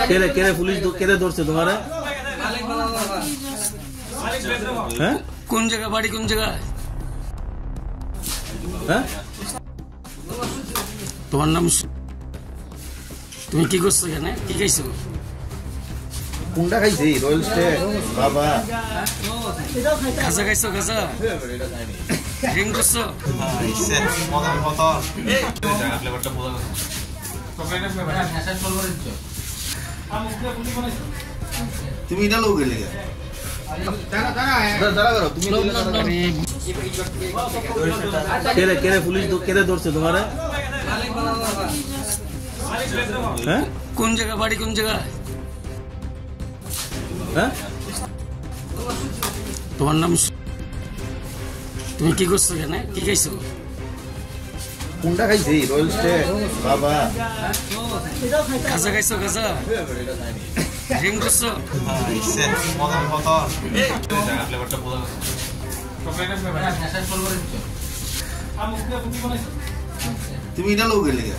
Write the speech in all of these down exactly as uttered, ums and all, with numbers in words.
কেরে, কেরে পুলিশ দো-, কেরে ধরছে তোমারে? হ্যাঁ? কোন জায়গা, বাড়ি কোন জায়গায়? হ্যাঁ? তোমার নাম সু-, তুমি কি করছো এখানে? কি খাইছো? কোনটা খাইছি? রয়্যাল স্টেক, বাবা। খাজা খাইছো, খাজা? ড্রিঙ্ক করছো? তুমি এটা লোক গেলে গা। দাঁড়া, দাঁড়া, দাঁড়া, দাঁড়া, তুমি এটা লোক গেলে গা। কেরে, কেরে পুলিশ দো-, কেরে ধরছে তোমারে? হ্যাঁ? কোন জায়গা, বাড়ি কোন জায়গায়? হ্যাঁ? তোমার নাম সু-, তুমি কি করছো এখানে? কি খাইছো? কোনটা খাইছি? রয়্যাল স্টেক, বাবা। খাজা খাইছো, খাজা? ড্রিঙ্ক করছো? তুমি এটা লোক গেলে গা।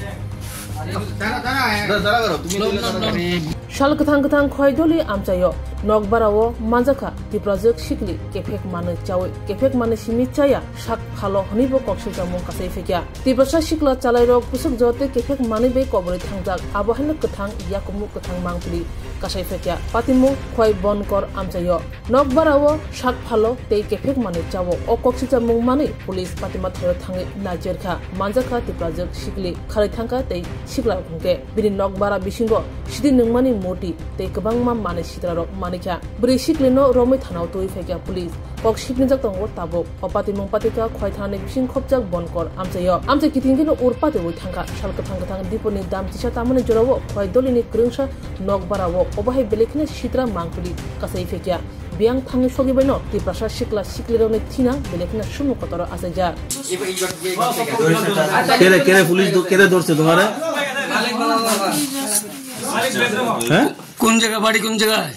দাঁড়া, দাঁড়া, দাঁড়া, দাঁড়া, তুমি এটা লোক গেলে গা। Sal kwthang kwthang Khwaidoli amchaio nokbarao manjakha Tiprajwk sikli kephek manwi chawi kephek manwi simi chaya sak phalo hwnwibo kok swijamung kasai phekya. Tiprasa sikla chalairok bwswk jotei kephek manwi bai koborwi thangjak, abo haino kwthang yakumu kwthang mangpili kasai phekya. Patimung Khwai Bonkor amchaio nokbarao sak phalo tei kephek manwi chao. O kok swijamung manwi police patima thaio thangwi naicherkha, manjakha Tiprajwk sikli kharwi thangkha tei sikla hwnkhe. Bini nokbara bisingo sidi nungmani murti tei kwbangma manwi sitrarok manikha. Bwrwi siklino romwi thanao twi phaikha police. Kok siknijak tongo tabuk. O patimung patika Khwai thanani bising khopjak Bonkor amchaio. Amchai kitingkino ur patiwi thangkha. Sal kwthang kwthang diponi dam chisa tamani jorao Khwai dolini kwrwngsa nokbarao obo hai belai kheno sitra mangpili kasai phaikha. Biyang thangwi sogwi baino Tiprasa sikla siklirokni thina belai kheno sumuk kotoro achaijak. কেরে, কেরে পুলিশ দো-, কেরে ধরছে তোমারে? হ্যাঁ? কোন জায়গা, বাড়ি কোন জায়গায়?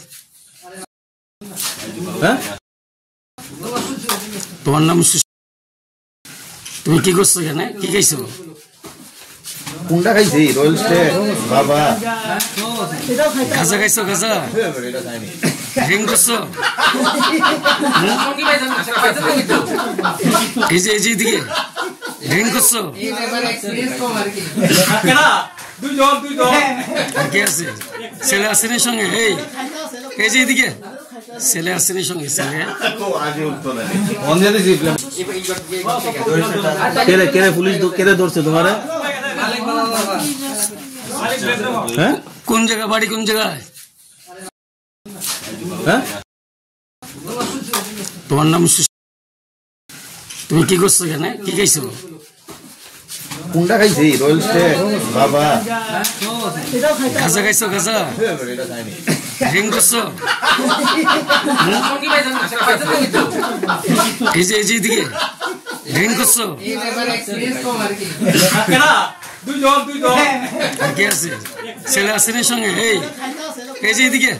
হ্যাঁ? তোমার নাম সু-, তুমি কি করছো এখানে? কি খাইছো? কোনটা খাইছি? রয়্যাল স্টেক, বাবা। খাজা খাইছো, খাজা? ড্রিঙ্ক করছো? এই যে, এই যে এদিকে। ড্রিঙ্ক করছো? আর কে আছে? ছেলে আছে নি সঙ্গে? এই, এই যে এদিকে। ছেলে আছে নি সঙ্গে, ছেলে? কেরে, কেরে পুলিশ দো-, কেরে ধরছে তোমারে? হ্যাঁ? কোন জায়গা, বাড়ি কোন জায়গায়? হ্যাঁ? তোমার নাম সু-, তুমি কি করছো এখানে? কি খাইছো? কোনটা খাইছি? রয়্যাল স্টেক, বাবা। খাজা খাইছো, খাজা? ড্রিঙ্ক করছো? এই যে, এই যে এদিকে। ড্রিঙ্ক করছো? আর কে আছে? ছেলে আছে নি সঙ্গে? এই, এই যে এদিকে।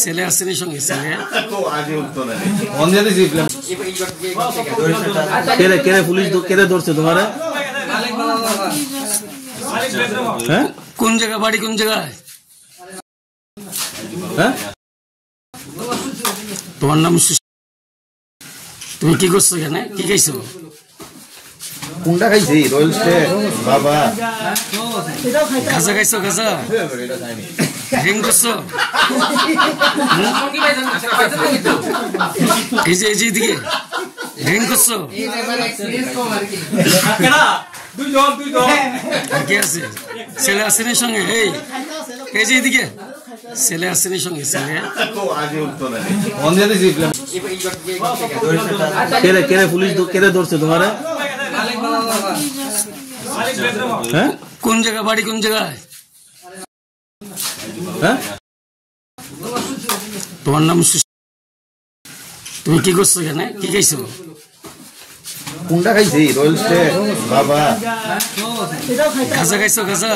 ছেলে আছে নি সঙ্গে, ছেলে? কেরে, কেরে পুলিশ দো-, কেরে ধরছে তোমারে? হ্যাঁ? কোন জায়গা, বাড়ি কোন জায়গায়? হ্যাঁ? তোমার নাম সু-, তুমি কি করছো এখানে? কি খাইছো? কোনটা খাইছি? রয়্যাল স্টেক, বাবা। খাজা খাইছো, খাজা? ড্রিঙ্ক করছো? এই যে, এই যে এদিকে। ড্রিঙ্ক করছো? আর কে আছে? ছেলে আছে নি সঙ্গে? এই, এই যে এদিকে। ছেলে আছে নি সঙ্গে, ছেলে? কেরে, কেরে পুলিশ দো-, কেরে ধরছে তোমারে? হ্যাঁ? কোন জায়গা, বাড়ি কোন জায়গায়? হ্যাঁ? তোমার নাম সু-, তুমি কি করছো এখানে? কি খাইছো? কোনটা খাইছি? রয়্যাল স্টেক, বাবা। খাজা খাইছো, খাজা?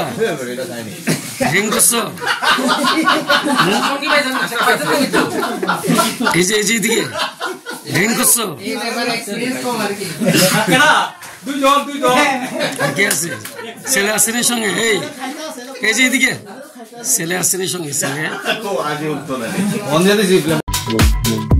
ড্রিঙ্ক করছো? এই যে, এই যে এদিকে। ড্রিঙ্ক করছো? আর কে আছে? ছেলে আছে নি সঙ্গে? এই, এই যে এদিকে ছেলে আসছে নি সঙ্গে ছেলে। ও, আগে উঠতো না। বন্ধ হয়ে গেছে।